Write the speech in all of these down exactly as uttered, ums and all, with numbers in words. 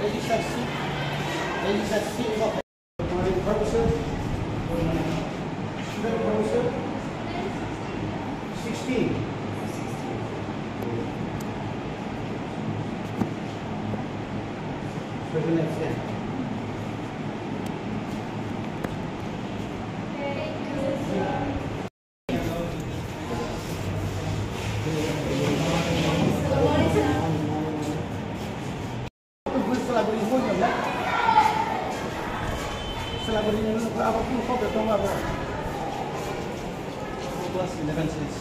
Register seat, register seat. Student proposal, sixteen. Student absent. Class eleven six.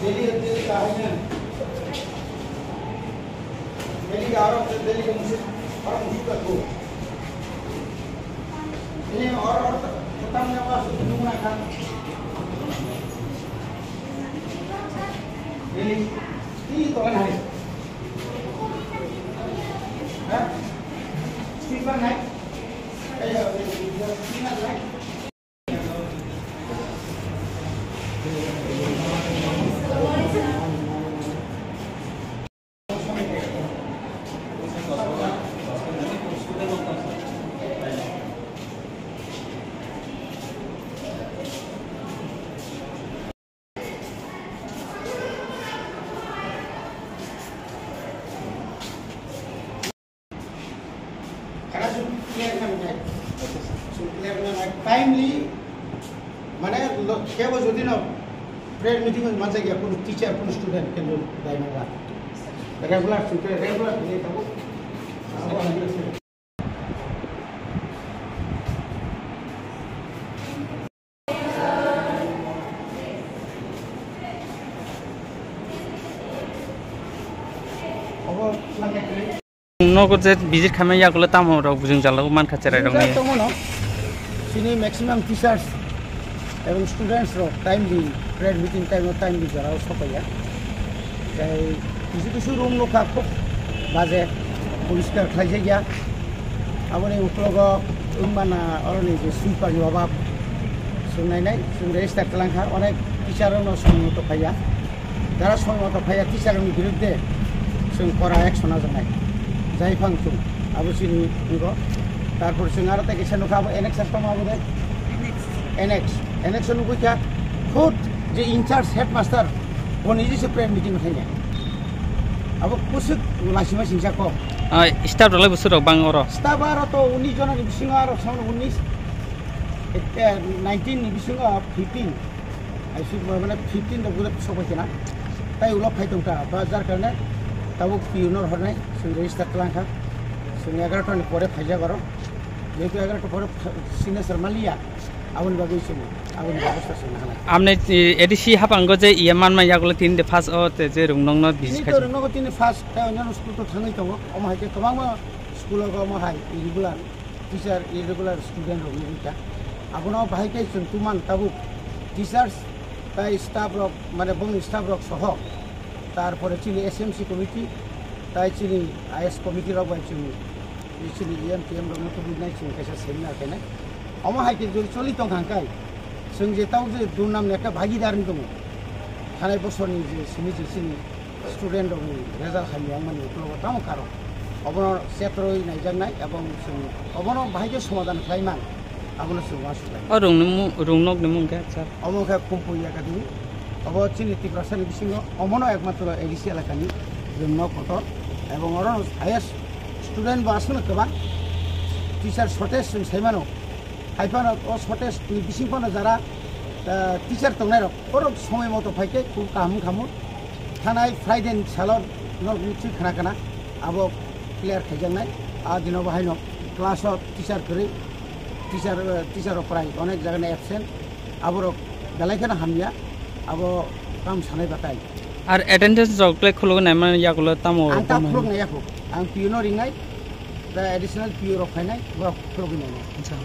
Delhi, Delhi ka hai na. Delhi ka aro, Delhi ka mushuk, aro mushuk ka ko. Ini aro, aro, tamne wa su nungna khan. Delhi, ini to kan hai. Ha? Speaker hai. Ayo, ini hai. Khara sum clear kha nai. Sum clear kha nai. Timely, mane lo-, kebo jodi no prayer meeting ma jagya, kono teacher, kono student, kono dai nang la. Regular sum clear, regular ni tabo. Nogo je visit khaimani yagulo tamo rok bujung jala o mankha cherai rok ni. Tongmano, chini maximum teachers ebong students rok timely prayer meeting time o timely jora o sokpaiya. Tei kisu kisu room nukha khub baje poriskar khlaijakya. Aboni uklogo wngmana oroni je sweeper ni obab, chwng nainai, chwng register kwlangkha, onek teacher rokno chwng tongphaiya. Jara soi moto phaiya teacher rokni biruddhe chwng kora action najaknai. Jaiphang chwng abo chini wngkha. Tarpor chwng aro tei kisa nukha abo annex tongma abo de. Annex. Annex o nugwi kha khud je in charge headmaster bo niji se prayer meeting khainai. Abo kusuk lasima singsa kok. Ah, staff rok lai bwswk rok bang oro? Staff aro to unis jona ni bisingo aro samno unis, eh, nineteen ni bisingo fifteen. Aisuk mane fifteen rok gulap sok bai kena. Tai ulo phai tong ta, ba jar karne tabuk pion no hornai, chwng register kwlangkha. Chwng egaroh ta ni pore phaijak oro. Jehetu egaroh ta pore signature maliya, aboni bagwi chwng aboni bebosta chwng nahanai. Amne, eh, A D C haphango je iye manma yagulo tini de first o te je rung nokno visit khai. Tini to rung nogo tini first, tai onno school to thangwi tongo. Omo hai khe kwbangma school o omo hai irregular teacher, irregular student rok nugwi kha. Abono bahai khe chwng tuman tabuk teachers tai staff rok, mane bongni staff rok soho, tarpore chini S M C committee tai chini I S committee rok bai chwng chini E M T M rokno tubui nai chwng kaisa seminar khainai. Omo hai khe jodi choli tong kha hwnkhe chwng je tabuk je durnam ni ekta bhagidar wng tongo. Thanai bosorni je simi je chini student rokni result hamya wngmani ukologo tamo karon. Obono chetroi naijaknai ebong chwng obono bahai khe somadan khlaiman, abono chwng uansuknai. O rungni mu-, rungnokni mung khe, sir? Omo khe Kumpui Academy. Obo chini Tiprasani bisingo omono ekmatro A D C elakani rwngnok kotor. Ebong oro highest student bo aswkno kwbang. Teacher shortage chwng saimano. Hai phano o shortage ni bising phano jara, ah, teacher tongnai rok, borok somoi moto phai khe khub kaham wngkha mo. Thanai Friday ni salo nok ni thwi khna khna abo clear khaijaknai. A dino bo haino class o teacher kwrwi, Teacher, teacher rok prai onek jaga ni absent, aborok belai kheno hamya, abo tam sanai batai. Ar attendance rok le khulugwi naima yagulo tamo Ang ta tamo? Khuluk nai yakho, ang P O no ringnai, ta additional P O rok phainai, borok khulugwi nainai. Acha.